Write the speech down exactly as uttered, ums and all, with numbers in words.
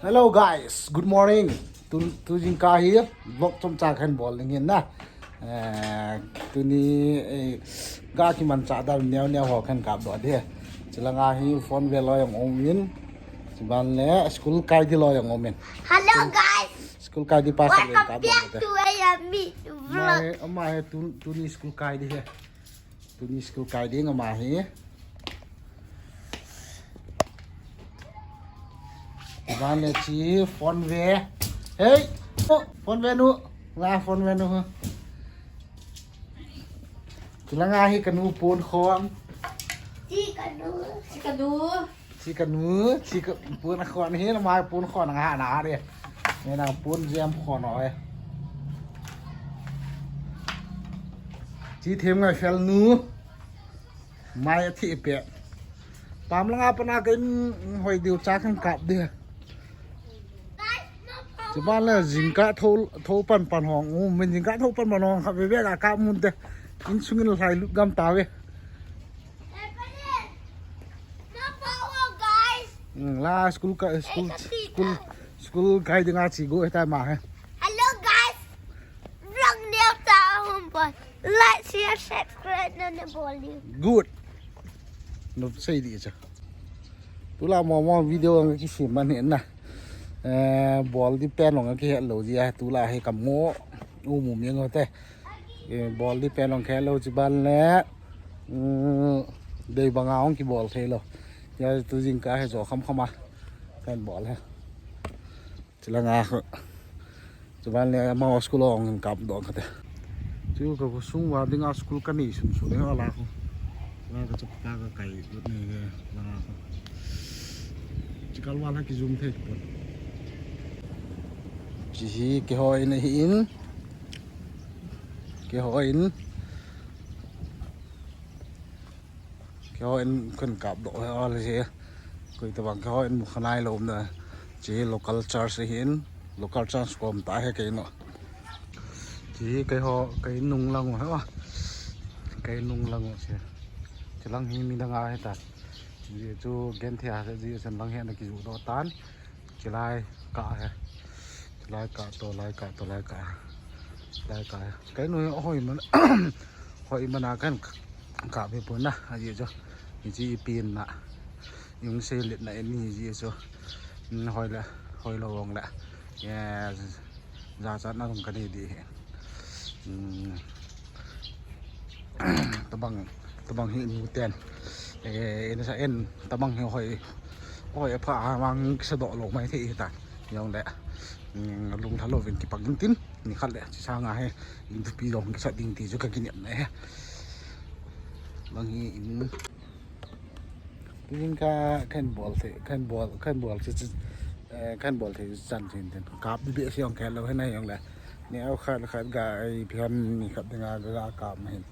Hello guys, good morning. Tu, tu jingkah hi vlog chomcha khat bol ding ahin na. Eh, tuni, eh, ga kimanchah dan neo neo ho khat kap doh ding. Chulanga hi phone ve loi jong um in. Chuban le school kai ding loi jong um in. Hello guys. School kai ding pa sa le kap doh ding. Welcome back to A M B vlog. Ama hi, ama hi tu, tuni school kai ding ahi. Tuni school kai ding ama hi. Chuban le chi phone ve. Hey, oh, phone ve nu. La phone ve nu. Chulanga hi kanu pon khon. Chi kanu. Chi kanu. Chi kanu, chi ka pon khon hi, ama pon khon nga ha na de. Ni na pon jem khon oi. Chi them ngai fel nu. Mai a thi pe. Pam langa pana ka in hoi diu cha khat kap ding. Chuban le jingkah tho, tho pan pan hong. U, min jingkah tho pan pan hong kha ve ve la kap mun te. Insung in lai lut gam ta ve. Mm, la school ka, school, school, school kai dinga chi go ta ma he. Hello guys. Vlog neo ta hung bol. Like, share, subscribe na na bol ni. Good. No sei di cha. Tula mo mo video ang ki film man he na. Eh, bol di pen long ki hello di a tula he kamo. U mu mi ngo te. Eh, bol di pen long hello chi ban le. Mm, dei banga ong ki bol thei lo. Ya tu jingkah he jo kham kham a. Kan bol he. Chulanga khu. Chuban le ama school ong kap doh kate. Chu ka khu sung va dinga school ka nei sum sum le la khu. La ka chapa ka kai lut nei le la khu. Chikal va la ki zoom thei pon. Chi hi keiho in ahi in. Keiho in. Keiho in khat kap doh he ol he. Koi tabang keiho in mu kha nai lou na. Chi local church ahin, local church kom ta he kei no. Chi keiho, kei nung lang u he wa. Kei nung lang u chi. Chi lang hi mi dang a he ta. Chi chu gen thei a chi chan lang he na ki ju doh tan. Chilai kah he. Chilai kah to, lai kah to, lai kah. Lai kah he. Kei nu hoi man, hoi man a kan kah ve pon na, aji chu. Ni chi i pin na. Yung se lit na ni ji chu. Mm, hoi le, hoi lo wong le. Yes. Jachat na kum ka nei di he. Hmm. Tabang, tabang hi mu ten. Eh, in sa en, tabang hi hoi. Hoi pha ha mang kisa doh lo mai thei ta. Jong le. Hmm, lung tha lo vin ki pang tin. Ni khat le, chi sanga he. In tu pi dong kisa ding ti chu ka ki niam na he. Bang hi in. Jingkah khat bol thei, khat bol, khat bol thei, eh, khat bol thei chan chin tin. Kap di be siang khat lo he na jong le. Ni au khat khat ga ai phian ni khat dinga ga kap ma hin.